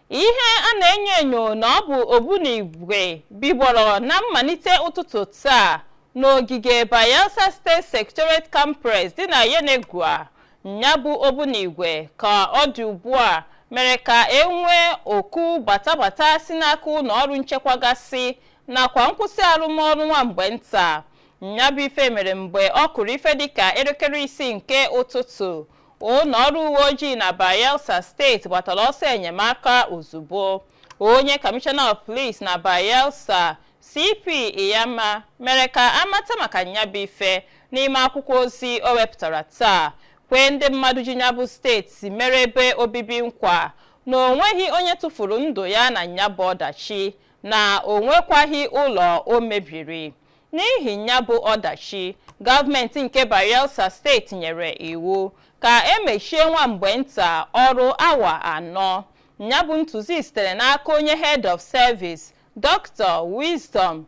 Ihe a na-enyo enyo na ọ bụ ogbunigwe bigbọrọ na mmalite ụtụtụ taa n'ogige Bayelsa State Secretariat Complex dị na Yenagoa. Ya bụ ogbunigwe ka ọ dị ugbu a mere ka e nwee oku gbatagbata si n'aka ụlọ ọrụ nchekwa gasị nakwa nkwụsị arụmọrụ nwa mgbe nta. Ya bụ ife mere mgbe ọ kụrụ ife dịka elekere 6 nke ụtụtụ. Ụlọ ọrụ uwe ojii na Bayelsa Steeti gbatara ọsọ enyemaka ozugbo. Onye Commissioner of Police na Bayelsa, CP Iyama, mere ka amata maka nyabụ ife n'ime akwụkwọ ozi o wepụtara taa, kwee ndị mmadụ ji nyabụ steeti mere ebe obibi nkwa na o nweghị onye tụfuru ndụ ya na nyabụ ọdachi, na o nwekwaghị ụlọ o mebiri. N'ihi nyabụ ọdachi, gọọmenti nke Bayelsa Steeti nyere iwu ka emechie nwa mgbe nta ọrụ awa 4. Nyabụ ntụzi sitere n'aka onye Head of Service, Dr. Wisdom